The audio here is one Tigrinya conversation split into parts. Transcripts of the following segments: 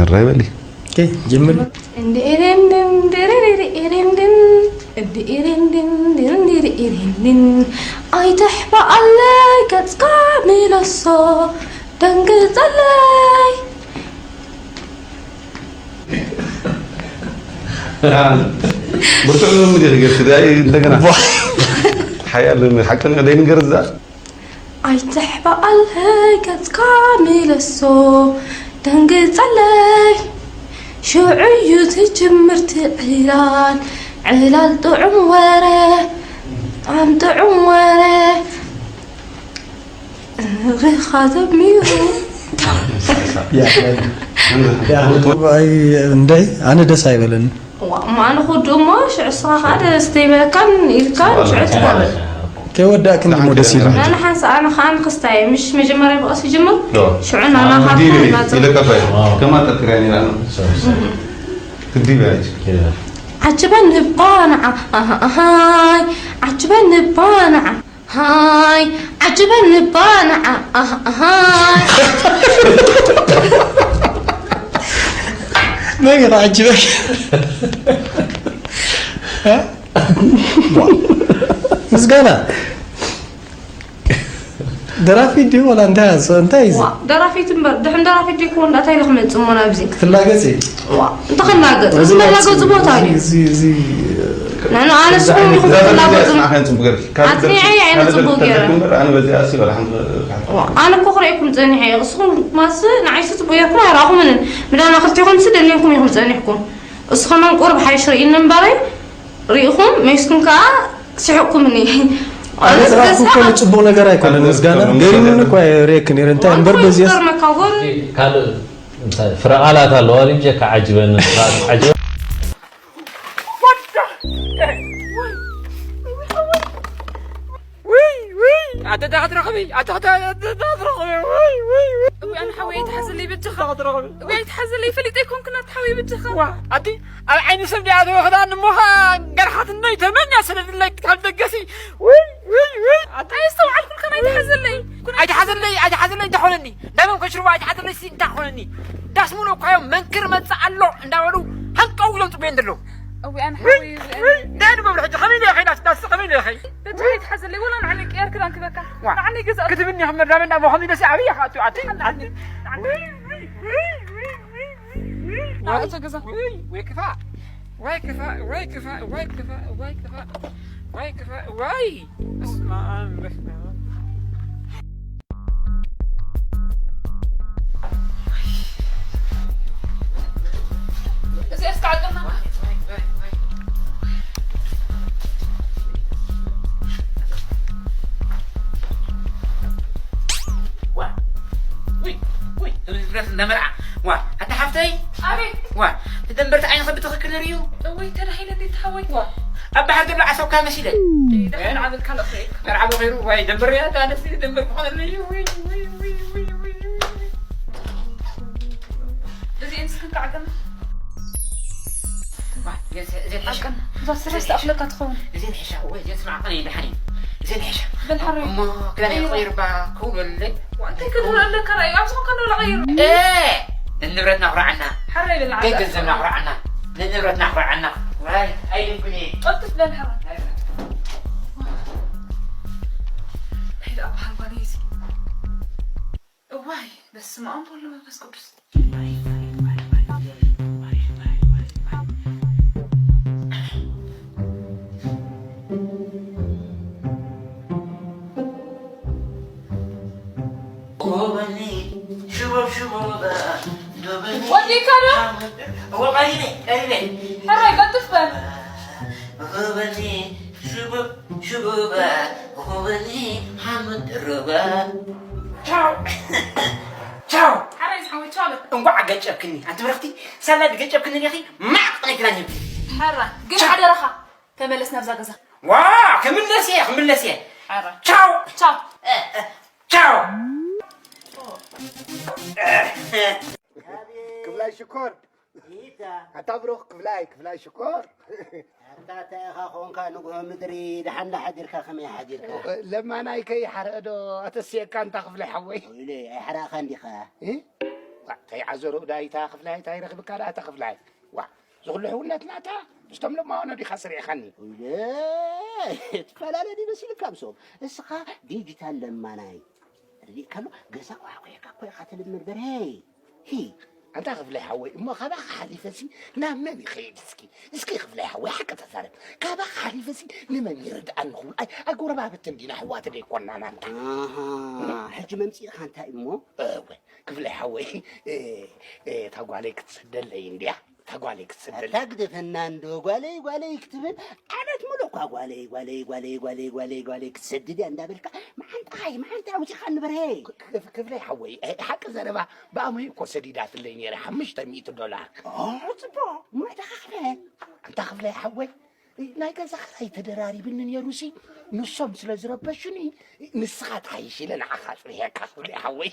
እራይ በሊ። ኦኬ፣ ጀምር። እንድእርንድን ድርርርርንድን እንድእርንድን ድርርርንድን ኣይተሕባኣለይ ገጽካ ምለሶ ደንግጸለይ። ብርቱዕ ልምምድ ኢኺ ጌርኪ፣ ዳይ እንደገና ሓያል ልምምድ። ሓቂ ደይንገር እዛ ኣይትሕባኣለይ ገጽካ ምለሶ ደንግጸለይ ሽዑ እዩ ዝጅምር እቲ ዕላል ዕላል ጥዑም ወረ ጥዑም ጥዑም ወረ እግርኻ ዘሚሩ እንደይ ኣነ ደስ ኣይበለኒ። ዋ እሞ ኣነ ክውድእ እሞ ሽዑ እስኻ ከዓ ደስ ዘይበለካን ኢልካ ሽዑ ትቆርብ ከይወዳእክን ድሞ ደስ ይብል። ናና ሓንሳ ኣነ ከዓ ንክስታይ ምሽ መጀመርያ ብቐስ ይጅምር ሽዑ ናና ዲበ ካብታ ናፀ ይለቀፋ ከማ ጠርጥሪያ ነራ ክትዲበ ያች ዓጅበኒ እባ ንዓ ኣሃ ኣሃይ ዓጅበኒ እባ ንዓ ሃይ ዓጅበኒ እባ ንዓ ኣሃ ኣሃይ መን ተዓጅበክ ምስጋና ደራፊ ድዩ ወላ እንታይ ኣስ- እንታይ እዩ ዋ ደራፊት እምበር ድሕን ደራፊት ዘይኮን እንታይ ኢሉ ክመፅእ እሞ ናብዚ ትላገጽ እዩ ዋ እንተኸላገፅ እዚ መላገፂ ቦታ እዩ እዚ እዚ ንሕና ኣነ ስኹም ኢኹም ትላገፁ ጽቡቅ ገርኪ ኣጽኒዐ እየ ኣነ ጽቡቅ ገይረ። ኣነ በዚኣ ሲ ወላ ሓንቲ ኣነ እኮ ክርእየኩም ጸኒሐ እየ። እስኹም ማስ ንዓይሲ ጽቡቅ ጌርኩም ኣይረኣኹምንን። ምዳና ክልቴኹም ሲ ደልየኩም ኢኹም ጸኒሕኩም። እስኹም ቁርብ ሓይሽ ርእይኒ እምበረይ ርኢኹም መይስኩም ከኣ ስሕቅኩምኒ። ኣነ ዝረኣኹ እኮ ጽቡቅ ነገር ኣይኮነን። ምስጋና ገሪሙኒ እኮ ርእየክ ነይረ እንታይ እምበር በዚያስ ገርመካ ጎር ካልእ እንታይ ፍረ ቃላት ኣለዋ ድም ጀካ ዓጅበኒ ፍረ ቃላት ዓጅበኒ ውይ ውይ ኣደዳ ክትረኽቢ ኣደዳ ክትረኽቢ ውይ ውይ እውያን ሓወይ ኣይትሓዘለይ በጃኻ ክትረኽቢ እውይ ኣይትሓዘለይ ፈሊጠ ኣይኮንኩን ኣቲ ሓወይ በጃኻ ዋ ኣቲ ኣብ ዓይኒ ሰብ ዲኣ ተወኽዳ ንሞኻ ገርሓትነይ ተመንያ ሰደድለይ ካብ ደገሲ ውይ ውይ ውይ ኣቲ ኣየስተውዓልኩልካን ኣይትሓዘለይ ኣይትሓዘለይ ኣይትሓዘለይ እንታይ ኾነኒ ዳመም ከሽርባ ኣይትሓዘለይ ሲ እንታይ ኾነኒ ዳስ ሙሉ እኳዮ መንክር መፅእ ኣሎ እንዳበሉ ሃንቀው ኢሎም ፅበዮ እንደለዉ እውያን ሓወይ እውያን ዳን መብርሒ ከመይ ኢለ ኸይድ ኣስዳስ ከመይ ኢለ ኸይድ በጃኻ ኣይትሓዘለይ ወላ ንዓኒ ቅያር ክዳን ክበካ ንዓኒ ገዛ ክትብኒ ከም መዳመና መኾኒ ደስ ዓብይ ኢኻ ኣትዩ ኣቲ ኣቶ ገዛ ወይ ክፋ ወይ ክፋ ወይ ክፋ ወይ ክፋ ወይ ክፋ ወይ ክፋ ወይ በስመ ኣብ በስመ ኣብ እዚ እስከ ዓቅና ዋ ውይ ውይ እዚ ፍረስ እንዳ መርዓ ዋ ኣታ ሓፍተይ ኣቤት ዋ እቲ ደንበርቲ ዓይንኸ ብትኽክል ርእዩ እወይ ተዳሂለ እንዴት ተሓወይ ኣብ ባሕር ዘሎ ዓሰብካ መሲለ ደሓን ዓብል ካልእ ክርእየካ መርዓ በኺሩ ዋይ ደንበር እያ ኣታ ኣነስ ደንበር ክኾነለይ ውይ ውይ ውይ ውይ ውይ እዚኤን ስክን ከዓቅና ዋ እዘን እዘን ሕሻ ዓቅና እዛ ስረ ዝተኣኽለካ ትኸውን እዘን ሕሻ ወይ እዘን ስማዕ ቀን ይደሓን እዩ እዘን ሕሻ በል ሓረይ እሞ ክዳን ይቕይርባ ክውለለይ እንታይ ክድውል ኣለካ ራእዩ ኣብዚ ኾንካ ዶ ለቐይሩ ንንብረትና ኩርዓና ሓረይ በል ገንዘብና ኩርዓና ንንብረትና ኩርዓና ዋይ ኣይልብኒ ቀልጥፍ በል ሓራ እንታይ ደኣ በሃልኳ ነይዚ እዋይ በስመ ኣብ ወወልድ ወመንፈስ ቅዱስ ጎበኒ ሽቦብ ሽቦብ ዶበኒ ወዲእካ ዶ? እወ ቀሪበ ቀሪበ ሕራይ ቀልጥፍ በል ጎበኒ ሽቦብ ሽቦብ ጎበኒ ሓመድ ሩባ ቻው ቻው ሕራይ ዝሓወይ ቻው በል እንኳዕ ገጨብክኒ ኣንቲ ብረኽቲ ሳላ ድገጨብክኒ ዲኺ ማዕቅ ናይ ክዳን ሂብኪ ሕራ ግን ሓደራኻ ተመለስ ናብዛ ገዛ ዋ ክምለስ እየ ክምለስ እየ ሕራ ቻው ቻው ቻው ክፍላይ ሽኮር ኣታ ብሩኽ ክፍላይ ክፍላይ ሽኮር ኣታ እንታይ ኢኻ ኾንካ ንግሆ ምድሪ ደሓን ዶ ሓዲርካ ከመይ ሓዲርካ ለማናይ ከይሓረአ ዶ ኣተስየካ እንታ ክፍላይ ሓወይ ኢለ ኣይሓራእኻን ዲኻ እ? ዋ፣ እንታይ ዓዘሮ ዳይታ ክፍላይ፣ እንታይ ረኽብካ ደኣ እታ ክፍላይ? ዋ፣ ዝኹሉ ሕውነትና እታ ምስቶም ለማኖ ዲኻ ስሪዕኻኒ? እየ፣ ትፈላለ ዲ መሲልካ ምስኦም። እስኻ ዲጂታል ለማናይ። ርዲእካ ኣሎ፣ ገዛ ቋሕቋሕካ እኮ ኢኻ ትልምድ በርሄ። ሂ። ኣንታ ክፍላይ ሓወይ፣ እሞ ካባኻ ሓሊፈሲ ናብ መን ይኸይድ እስኪ? እስኪ ክፍላይ ሓወይ፣ ሓቂ ተዛረብ። ካባኻ ሓሊፈሲ ንመን ይርድኣኒ ክብል? ኣይ፣ ኣይ፣ ጎረባብቲ እንዲና፣ ኣሕዋት ደይኮናን ኣንታ። ኣሃ፣ ሕጂ መምጺእኻ እንታይ እሞ? እወ፣ ክፍላይ ሓወይ፣ እ፣ እ፣ እታ ጓለይ ክትሰደለይ እንድያ። እታ ጓለይ ክትሰደለይ። ኣታ ግደፈና እንዶ፣ ጓለይ፣ ጓለይ ክትብል፣ ዓመት ሙሉእ እኳ ጓለይ፣ ጓለይ፣ ጓለይ፣ ጓለይ፣ ጓለይ፣ ጓለይ ክትሰድድ እያ እንዳበልካ፣ መዓንጣኻ፣ መዓንጣ ኣውጺኻ ንበርሄ። ክ-፣ ክ-፣ ክፍለይ ሓወይ፣ እ፣ ሓቂ ዘረባ ብኣሙይ እኮ ሰዲዳትለይ ነይረ፣ ሓሙሽተ ሚእቲ ዶላር። ኦ፣ ጽቡቕ፣ እሞ እታ ክፍለ። ኣንታ ክፍለይ ሓወይ፣ ናይ ገዛ ክራይ ተደራሪብኒ ነይሩሲ፣ ንሶም ስለ ዝረበሹኒ፣ ንስኻ ትሓይሽ ኢለ ንዓኻ ኣጽኒሐካ ክፍለይ ሓወይ።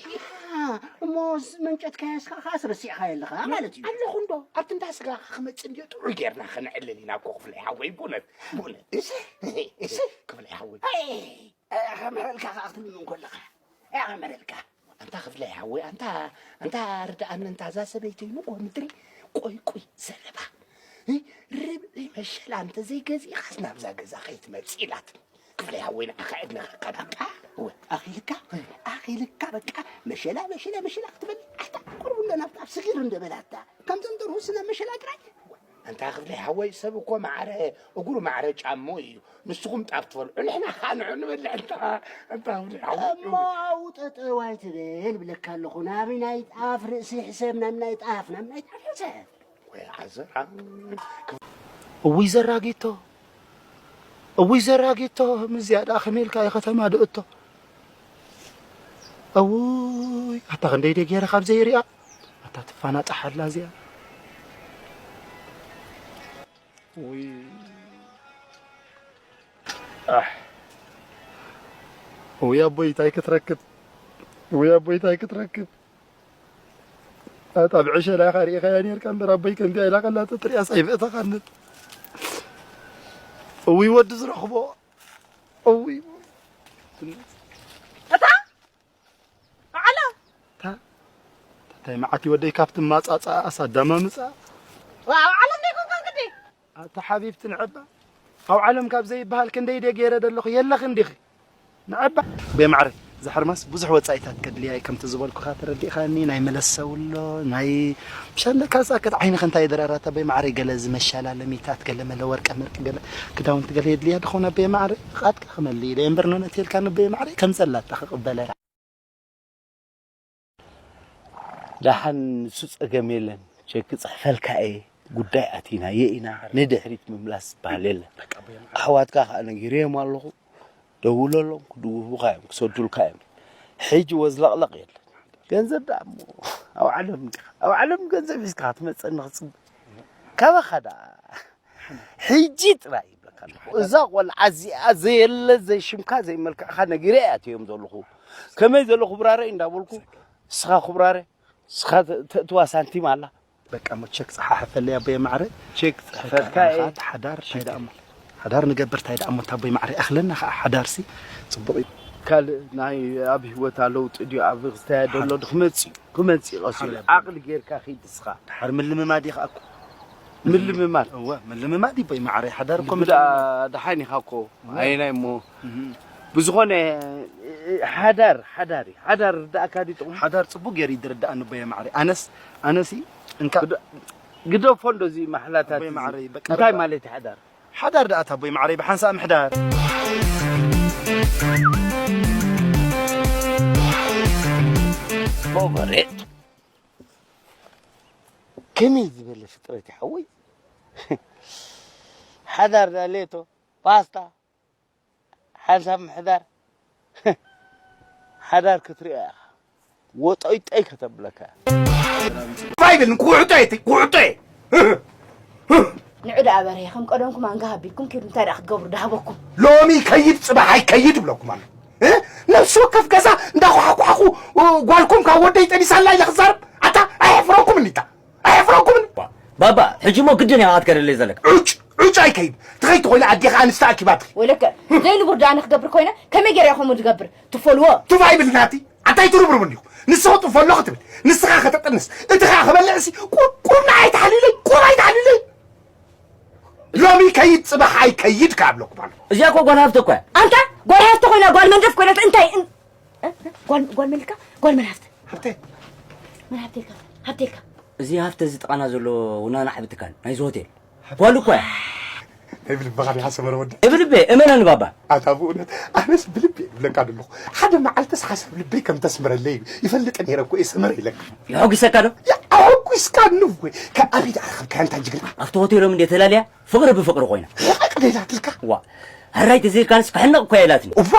ኣ፣ እሞ ስ-፣ መንጨትካያስ ከኣ ከኣስ ረሲዕካዮ ኣለኻ ማለት እዩ። ኣለኹ እንዶ፣ ኣብቲ እንዳ ስጋኻ ክመጽእ እንድዮ ጥዑይ ጌርና ከነዕልል ኢና እኮ ክፍለይ ሓወይ፣ ብእውነት፣ ብእውነት። እሺ፣ እሺ፣ ክፍለይ ሓወይ። ኣይ፣ ኣኸምረልካ ከኣ ክትልምን ከለኻ፣ ኣኸምረልካ። ኣንታ ክፍለይ ሓወይ፣ ኣንታ፣ ኣንታ ርድኣኒ፣ እንታ እዛ ሰበይተይ ንጎ ምድሪ፣ ቆይ፣ ቆይ፣ ዘረባ። እ፣ ርብዒ መሸላ እንተ ዘይገዚእኻስ ናብዛ ገዛ ከይትመጽእ ኢላትኒ። ክፍለይ ሓወይ፣ ንዓኻ ዕድመ ክረካብ። በቃ፣ እወ። ኣኺልካ፣ ኣኺልካ፣ በቃ፣ መሸላ፣ መሸላ፣ መሸላ ክትበል፣ ኣታ፣ ቁሩብ እንዶ ናብታ ኣብ ስጊር እንደ በላታ። ከምዞም ደርሁስ ናብ መሸላ ጥራይ። ኣንታ ክፍለይ ሓወይ፣ ሰብ እኮ ማዕረ እግሩ ማዕረ ጫምኡ እዩ። ንስኹም ጣፍ ትበልዑ፣ ንሕና ኸኣ ንዑ ንበልዕ። ኣንታ፣ ኣንታ ክፍለይ ሓወይ። እሞ ኣብኡ ጠጠው ኣይትበል ብለካ ኣለኹ። ናብ ናይ ጣፍ ርእሲ ሕሰብ፣ ናብ ናይ ጣፍ፣ ናብ ናይ ጣፍ ሕሰብ። ወይ ዓዘራ። እውይ ዘራጊቶ፣ እውይ ዘራጊቶ፣ ምስዚኣ ደኣ ከመይ ኢልካ እየ ከተማ ድእቶ? እውይ፣ ኣታ ክንደይ ደይ ገይረ ካብ ዘይሪኣ፣ ኣታ ትፋናጣሕ ኣላ እዚኣ። ውይ። ኣሕ። ውይ ኣቦይ፣ እንታይ ክትረክብ? ውይ ኣቦይ፣ እንታይ ክትረክብ? ኣታ ብዕሸላ ኢኻ ርኢኻያ ኔርካ እምበር፣ ኣቦይ ከምዚኣ ኢላ ከላ ተትሪኣስ ኣይምእተኻንን። እውይ ወዲ ዝረኽቦ። እውይ። እታ ዓለም። እታ፣ እንታይ መዓት እዩ ወደይ ካብቲ ማጻጻ ኣሳዳማ ምጻ። ዋ፣ ኣብ ዓለም ደይ ኮንካ ግዲ። ኣታ ሓቢብቲ ንዕባ። ኣብ ዓለም ካብ ዘይበሃል ክንደይ ደይ ገይረ ደለኹ የለኽን ዲኺ? ንዕባ። ቤ ማዕረ፣ እዛ ሓርማስ ብዙሕ ወጻኢታት ከድልያ እዩ፣ ከምቲ ዝበልኩኻ ተረዲእኻኒ፣ ናይ መለሰ ውሎ፣ ናይ ብሻለካ ዝኣከት ዓይንኺ እንታይ ደራራት ኣቦይ ማዕረ፣ ገለ ዝመሻላለሚታት፣ ገለ መለ ወርቀ መርቂ፣ ገለ ክዳውንቲ፣ ገለ የድልያ ድኾን ኣቦይ ማዕረ፣ ቃጥካ ክመልእ ኢለ እምበር፣ ነነትየልካ ኣቦይ ማዕረ፣ ከም ዘላታ ክቕበለ። ደሓን ንሱ ጸገም የለን። ቸክ ጽሕፈልካ እየ፣ ጉዳይ ኣቲናዮ ኢና፣ ንድሕሪት ምምላስ ዝበሃል የለን። ኣሕዋትካ ከኣ ነጊረዮም ኣለኹ፣ ደውለሎም፣ ክድውሁካ እዮም፣ ክሰዱልካ እዮም። ሕጂ ወዝለቕለቕ የለን። ገንዘብ ደኣ እሞ ኣብ ዓለም ዲኻ? ኣብ ዓለም ገንዘብ ሒዝካ ክትመጸኒ ክጽበ? ካባኻ ደኣ ሕጂ ጥራይ ይብለካ ኣለኹ። እዛ ቆልዓ እዚኣ ዘየለ ዘይሽምካ ዘይመልክዕካ ነጊረ እየ ኣትዮም ዘለኹ። ከመይ ዘሎ ክብራረ እንዳበልኩ፣ እስኻ ክብራረ፣ እስኻ ተ-፣ ተእትዋ ሳንቲም ኣላ። በቃ እሞ ቸክ ጸሓሕፈለይ ኣቦየ ማዕረ። ቸክ ጽሕፈልካ በቃ እየ። ንኻ ሓዳር እንታይ ደኣ እሞ? ሓዳር ንገብር እንታይ ደኣ እሞ፣ እንታ ኣቦይ ማዕረ ኣኽለና ኸዓ ሓዳርሲ ጽቡቕ እዩ። ካልእ ናይ ኣብ ህይወታ ለውጢ ድዩ ኣብ ክስተያ ደሎ ሓ-፣ ድኽመጽእ እዩ። ክመጽእ እዩ ቀስ ኢሉ። ሓዳር። ዓቕሊ ጌርካ ኺድ እስኻ። ድሓር ምልምማድ እዩ ኸኣ እኮ። ምልምማድ። እወ፣ ምልምማድ እዩ ኣቦይ ማዕረ። ሓዳር እኮ ብዳ-፣ ምልምማድ። ደሓን ኢኻ እኮ። እወ። ኣየናይ እሞ? እህ። ብዝኾነ፣ ሓዳር፣ ሓዳር እዩ። ሓዳር ርዳእካ ድዩ ጥቕሙ? ሓዳር ጽቡቕ ገይሩ እዩ ዝርዳእኒ ኣቦየ ማዕረ። ኣነስ፣ ኣነሲ፣ እንካ ግደ-፣ ግደፎ እንዶ እዚ ማሕላታት ኣቦየ እዚ። ማዕረ፣ በቃ እንታይ ርዳ-፣ ማለት እዩ ሓዳር? ሓዳር ደኣ ኣታ ኣቦይ ማዕረ፣ ብሓንሳእ ምሕዳር። ሞጎሬት። ከመይ ዝበለ ፍጥረት ይሓወይ? ሓዳር ደኣ ሌቶ፣ ፓስታ፣ ሓንሳብ ምሕዳር፣ ሓዳር ክትሪኦ ኢኻ። ወጦይጦይ ከተብለካ። ፋይብል ኩዕጦ እቲ ኩዕጦ። ንዑ ደኣ በርሄ፣ ከም ቀደምኩም ኣንጋ ሃቢልኩም ኪዱ እንታይ ደኣ ክትገብሩ ደሃበኩም? ሎሚ ከይድ ጽባሕ ኣይከይድ እብለኩም ኣሎ። እ? ነፍሲ ወከፍ ገዛ እንዳኳሓኳሕኩ፣ እ፣ ጓልኩም ካብ ወደይ ጠኒሳላ ኢለ ክዛረብ? ኣታ ኣየሕፍረኩም እንዲታ? ኣየሕፍረኩምን? ባባ፣ ሕጂ እሞ ግድን ኢኻ ክትከደለይ ዘለካ። ዑጭ፣ ዑጭ ኣይከይድ። ትኸይድ ተኾይኑ ኣዴኻ ኣንስቲ ኣኪባትኺ። ወለከ፣ ዘይንቡር ደኣ ንክገብር ኮይነ፣ ከመይ ገይረ እየ ከምኡ ዝገብር? ትፈልዎ? ቱፍ ኣይብል ናቲ። እንታይ ትርብርብኒ ኢኹም? ንስኻ ጥፎ ኣለኹ ትብል፣ ንስኻ ከተጥንስ፣ እቲ ኸኣ ክበልዕሲ፣ ቁ-፣ ቁሩብ ንዓይ ተሓልዩለይ፣ ቁሩብ ኣይተሓልዩለይ። ሎሚ ከይድ ጽባሕ ኣይከይድ ከኣ ብለኩም ኣለኹ። እዚኣ እኮ ጓል ሃብተ እኮ እያ። ኣንታ ጓል ሃብተ ኮይና፣ ጓል መንደፍ ኮይና፣ እንታይ እን-፣ እ? ጓል፣ ጓል መልካ፣ ጓል መን ሃብተ? ሃብተ። መን ሃብተ ኢልካ? ሃብተ ኢልካ? እዚ ሃብተ እዚ ጥቓና ዘሎ ውናና ዓቢ ትካል፣ ናይዚ ሆቴል። ጓል እኮ እያ። ናይ ብልብኻ ዲኻ ሰመረ ወዲ? ብልበይ፣ እመነኒ ባባ። ኣታ ብእውነት፣ ኣነስ ብልቢ እብለካ ዘለኹ። ሓደ መዓልትስ ሓሳብ ልበይ ከም ተስምረለይ እዩ። ይፈልጥ ነይረ እኮ እየ ሰመረ ኢለካ። የሐጒሰካ ዶ? ያ፣ ኣሐጒስካኒ እወ። ካብ ኣበይ ደኣ ረኸብካያ እንታ ጅግና? ኣብቲ ሆቴሎም እንዴ ተላልያ፣ ፍቕሪ ብፍቕሪ ኮይና። ሕቕቕ ዶ ኢላትልካ? ዋ፣ ሕራይ ተዘይልካንስ ክሕነቕ እኮ እያ ኢላትኒ። እዋ፣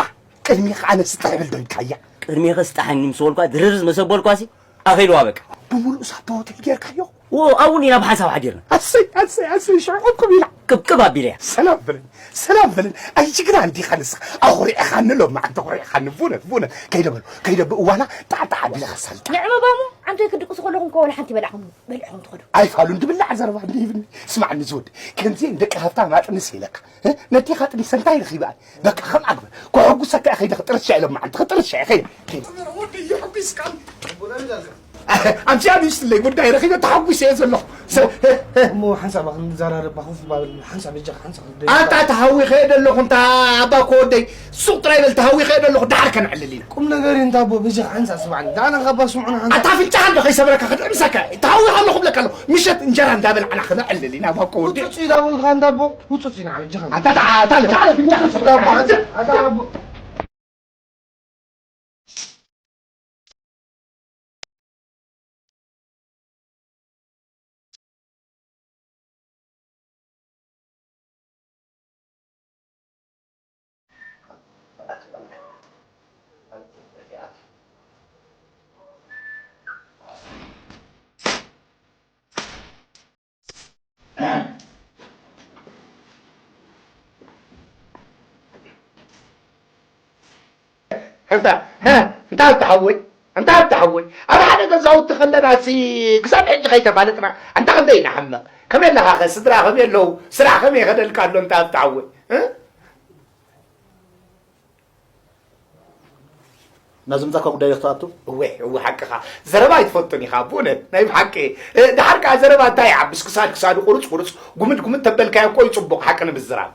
ቅድሜኻ ኣነ ስጥሕ ብል ዶ ኢልካያ? ቅድሜኸ ስጣሓኒ ምስ በልኳ፣ ድርርዝ መሰ በልኳሲ፣ ኣኺልዋ በቃ። ብምሉእ ሳቶ ሆቴል ጌርካዮ? ዎ፣ ኣብኡ ኢና ብሓንሳብ ሓዲርና። ኣሰይ፣ ኣሰይ፣ ኣሰይ፣ ሽዑ ቅብቅብ ኢላ። ቅብቅብ ኣቢለያ። ሰላም በለኒ፣ ሰላም በለኒ። ኣይ ጅግና እንዲኻ ንስኻ። ኣኹሪዕኻኒ ሎማዓንቲ፣ ኣኹሪዕኻኒ። ብእውነት፣ ብእውነት። ከይደ በሉ፣ ከይደ ብእዋና ጣዕጣዕ ኣቢለ ከሳልጣ። ንዕበባሙ፣ ዓንቶይ ክድቅሱ ከለኹም ከ ወላ ሓንቲ በላዕኹም፣ በሊዕኹም ትኸዱ። ኣይፋሉን ድብላዕ ዘረባ እንዲህብኒ። ስማዕኒ ዝወዲ፣ ከምዚአን ደቂ ሃብታም ኣጥንስ ኢለካ። እ? ነዲኻ ጥኒሰ እንታይ ረኺበ? በቃ ከም ኣግበ። ከሐጉሰካ እየ፣ ከይደ ክጥርሻ ኢሎም መዓልቲ ክጥርሻ እየ፣ ከይደ። ከይደ። ወዲ የሐጒስካን። ኣምስያ ንስትለይ ጉዳይ ረኺበ ተሓጒሰ እየ ዘለኹ። ሰ-፣ እ፣ እ። እሞ ሓንሳብ ክንዘራረብ ኮፍ ባብል፣ ሓንሳብ በጃኻ ሓንሳብ ክንደ-፣ ኣንታ ተሃዊኸ እየ ዘለኹ፣ እንታ ኣባ እኮ ወደይ፣ ሱቕ ጥራይ በል፣ ተሃዊኸ እየ ዘለኹ፣ ደሓር ከነዕልል ኢና። ቁም ነገር እዩ፣ እንታ ኣቦ፣ በጃኻ ሓንሳብ ስምዓኒ። ደኣ ንኻ ኣባ ስምዑና ሓንሳብ። ኣታ ኣፍንጫኻ እንዶ ከይሰብረካ ክጥዕምሰካ እየ። ተሃዊኸ ኣለኹ እብለካ ኣለኹ። ምሸት እንጀራ እንዳበላዕና ክነዕልል ኢና፣ ኣባ እኮ ወደይ። ውጹእ ኢላ በልካ፣ እንታ ኣቦ፣ ውጹእ ኢና፣ በጃኻ። ኣንታ ተዓ-፣ ኣታ ልካ፣ ኣፍንጫኻ ሰብረካ። ኣታ ኣቦ። እንታ፣ ሀ፣ እንታ ሃብቲ ሓወይ፣ እንታ ሃብቲ ሓወይ፣ ኣብ ሓደ ገዛውቲ ከለናሲ ክሳብ ሕጂ ከይተፋለጥና፣ ኣንታ ክንደይ ንሓመቕ። ከመይ ኣለኻ ኸ? ስድራ ከመይ ኣለዉ? ስራሕ ከመይ ይኸደልካ ኣሎ? እንታ ሃብቲ ሓወይ፣ እ? ናብ ዝመጻካ ጉዳይ ዶ ክትኣቱ? እወ፣ እወ፣ ሓቅኻ። ዘረባ ኣይትፈቱን ኢኻ፣ ብእውነት፣ ናይ ብሓቂ። እ፣ ደሓር ከኣ ዘረባ እንታይ ይዓብስ? ክሳድ ክሳዱ ቁርጽ ቁርጽ፣ ጉምድ ጉምድ ተበልካዮ እኮ እዩ ጽቡቕ፣ ሓቂ ንምዝራብ።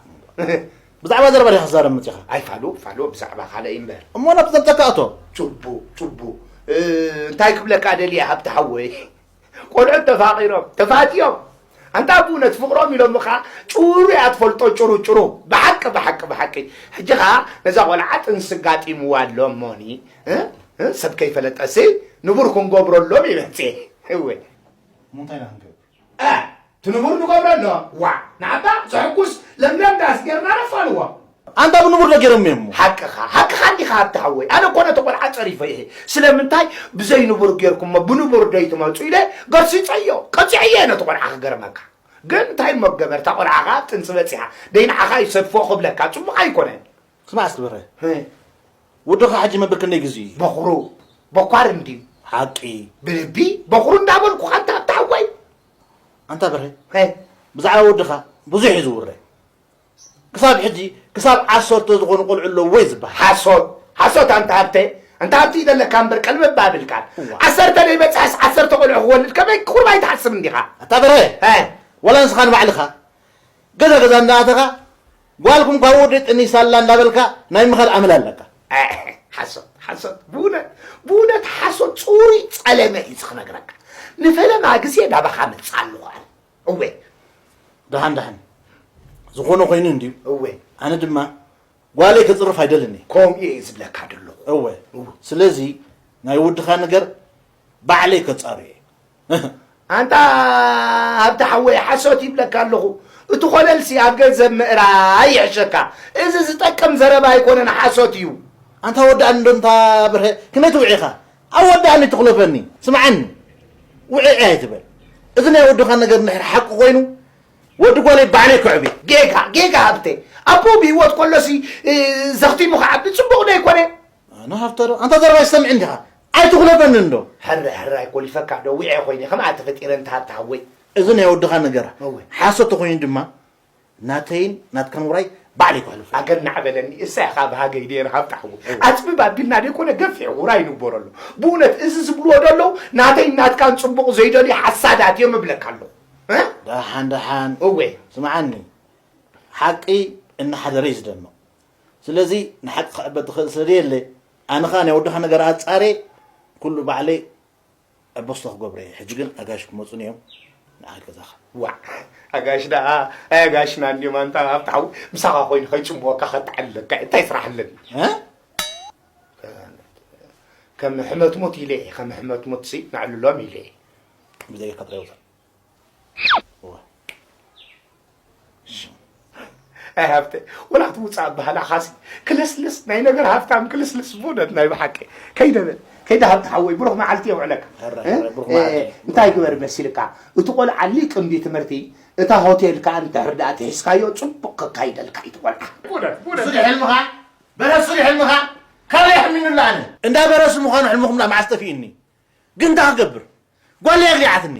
ብዛዕባ ዘረባ ዲኻ ክዛረብ መጺኻ? ኣይ፣ ፋሉ፣ ፋሉ፣ ብዛዕባ ካልእ እምበር። እሞ ናብቲ ዘምጻካ ኣቶ። ጭቡ፣ ጭቡ። እ፣ እንታይ ክብለካ ደልየ፣ ሃብቲ ሓወይ? ቆልዑት ተፋቒሮም፣ ተፋትዮም። ኣንታ ብእውነት ፍቕሮም ኢሎም ኸዓ ጭሩ እያ ትፈልጦ፣ ጭሩ፣ ጭሩ። ብሓቂ፣ ብሓቂ፣ ብሓቂ። ሕጂ ኸዓ ነዛ ቆልዓ ጥንሲ ኣጋጢምዋ ኣሎ እሞኒ፣ እ? እ? ሰብ ከይፈለጠሲ ንቡር ክንገብረሎም እዩ መፅኤ። እወ። እሞ እንታይ ኢና ክንገብር? እ፣ እቲ ንቡር ንገብረሎም። ዋ፣ ንዓባ ዘሕጉስ ለምለም ዳስ ጌርና ነፋንዎ። ኣንታ ብንቡር ዶ ገይሮም እዮም? ሓቅኻ፣ ሓቅኻ እንዲኻ ሃብቲ ሓወይ። ኣነ እኮ ነቲ ቆልዓ ጸሪፈ እየ። ስለምንታይ ብዘይ ንቡር ጌርኩሞ ብንቡር ደይትመጹ ኢለ ገርሲጸዮ፣ ቀጺዐዮ ነቲ ቆልዓ ክገርመካ። ግን እንታይ እሞ ክገበር፣ እታ ቆልዓ ኸኣ ጥንሲ በጺሓ። ደይ ንዓኻ ይሰድፎ ክብለካ ጽቡቕ ኣይኮነን። ስማዕ እስኪ በረ። ህ። ወድኻ ሕጂ መበል ክንደይ ግዜ እዩ? በኹሩ። በኳር እንድዩ። ሓቂ። ብልቢ በኹሩ እንዳበልኩኻ ኣንታ ሃብቲ ሓወይ። ኣንታ በረ። ሄ። ብዛዕባ ወድኻ ብዙሕ እዩ ዝውረ። ክሳብ ሕጂ፣ ክሳብ ዓሰርተ ዝኾኑ ቆልዑ ኣለውዎ እዩ ዝበሃል። ሓሶት፣ ሓሶት ኣንታ ሃብተ፣ ኣንታ ሃብቲ እዩ ዘለካ እምበር ቀልቢ እባ ኣብልካን። እዋ። ዓሰርተ ዘይበጽሐስ ዓሰርተ ቆልዑ ክወልድ ከመይ ቁሩብ ኣይትሓስብን ዲኻ? ኣታ በርሀ፣ እ። ዋላ ንስኻ ንባዕልኻ ገዛ ገዛ እንዳኣተኻ ጓልኩም ካብ ወዲ ጥኒሳ ኣላ እንዳበልካ ናይ ምኻድ ኣመል ኣለካ። እ፣ ሓሶት፣ ሓሶት። ብእውነት፣ ብእውነት ሓሶት ጽሩይ ጸለመ እዩ ዝኽነግረካ። ንፈለማ ግዜ ናባኻ መጽእ ኣለኹ ኣነ። እወ። ደሓን ደሓን። ዝኾነ ኮይኑ እንድዩ። እወ። ኣነ ድማ ጓለይ ከጽርፍ ኣይደልን እየ። ከምኡ እየ ዝብለካ ዘለኹ። እወ። እወ። ስለዚ ናይ ወድኻ ነገር ባዕለይ ከጻርዮ እየ። ኣንታ ሃብቲ ሓወይ ሓሶት ይብለካ ኣለኹ። እቲ ኮለልሲ ኣብ ገንዘብ ምእራይ ይሕሸካ። እዚ ዝጠቅም ዘረባ ኣይኮነን፣ ሓሶት እዩ። ኣንታ ወዲ ኣንዶ እንታ ብርሀ፣ ከመይ ትውዒኻ? ኣወዳእኒ ትኹለፈኒ። ስምዓኒ። ውዕዒ ኣይትበል። እዚ ናይ ወድኻ ነገር እንድሕር ሓቂ ኮይኑ፣ ወዲ ጓለይ ባዕለይ ከዕብዮ። ጌጋ፣ ጌጋ ሃብተ። ኣቦ ብህይወት ከሎሲ፣ እ፣ ዘኽቲሙ ክዓቢ ጽቡቕ ዶ ኣይኮነ? ኣነ ሃብተ ዶ? ኣንታ ዘረባይ ሰምዕ እንዲኻ። ኣይትኹለፈኒ እንዶ። ሕራይ፣ ሕራይ ኮሊፈካ ዶ? ውዒ ኮይነ ከምኣ ተፈጢረ እንተ ሃብተ ሓወይ። እዚ ናይ ወድኻ ነገር። እወ። ሓሶት ተኾይኑ ድማ ናተይን ናትካን ውራይ ባዕለይ ክሕልፎ። ኣገናዕ በለኒ፣ እሳ ኢኻ ብሃገይ ድየ ንሃብታ ሓወይ። ኣጽቢ ባቢልና ደይኮነ ገፊሕ ውራይ ይንበረሉ። ብእውነት እዚ ዝብልዎ ደለዉ ናተይ ናትካን ጽቡቕ ዘይደልዩ ሓሳዳት እዮም እብለካ ኣለኹ። እ? ደሓን ደሓን። እወ። ስምዓኒ፣ ሓቂ እናሓደረ እዩ ዝደምቕ። ስለዚ ንሓቂ ክዕበ ትኽእል ስለ ዘየለ፣ ኣነ ኸኣ ናይ ወድኻ ነገር ኣጻርየ ኩሉ ባዕለይ ኣበስቶ ክገብሮ እየ። ሕጂ ግን ኣጋይሽ ክመጹኒ እዮም። ንዓል ገዛኻ። ዋዕ፣ ኣጋይሽ ደኣ፣ ኣይ ኣጋይሽና እንድዮም ኣንታ ሃብታ ሓወይ፣ ምሳኻ ኮይኑ ከይጽምወካ ከተዕልለካ እየ። እንታይ ስራሕ ኣለኒ? እ? ከም ሕመት ሞት ኢለ እየ፣ ከም ሕመት ሞት ሲ ነዕልሎም ኢለ እየ። ብዘይካ ጥራይ ውጻእ። እወ። ኣይ ሃብተ፣ ወላ ክትውጻእ ኣበሃላኻሲ ክልስልስ፣ ናይ ነገር ሃብታም ክልስልስ፣ ብእውነት ናይ ብሓቂ። ከይደ በል፣ ከይደ ሃብተ ሓወይ፣ ብሩኽ መዓልቲ የውዕለካ። ሕራይ፣ እ? ሕራይ፣ ብሩኽ እ፣ መዓልቲ። እንታይ ግበር መሲልካ፣ እቲ ቆልዓ ሊቅ እምቢ ትምህርቲ፣ እታ ሆቴል ከኣ እንድሕር ደኣ ትሒዝካዮ፣ ጽቡቕ ከካይደልካ እዩ እቲ ቆልዓ። ብእውነት፣ ብእውነት። እሱ ድዩ ሕልምኻ? በረሱ ድዩ ሕልምኻ? ካበይ ኣሕሚኑላ ኣነ? እንዳ በረሱ ምዃኑ ሕልምኹም ደኣ መዓስ ጠፊእኒ? ግን እንታይ ክገብር? ጓለይ ኣግሊዓትኒ።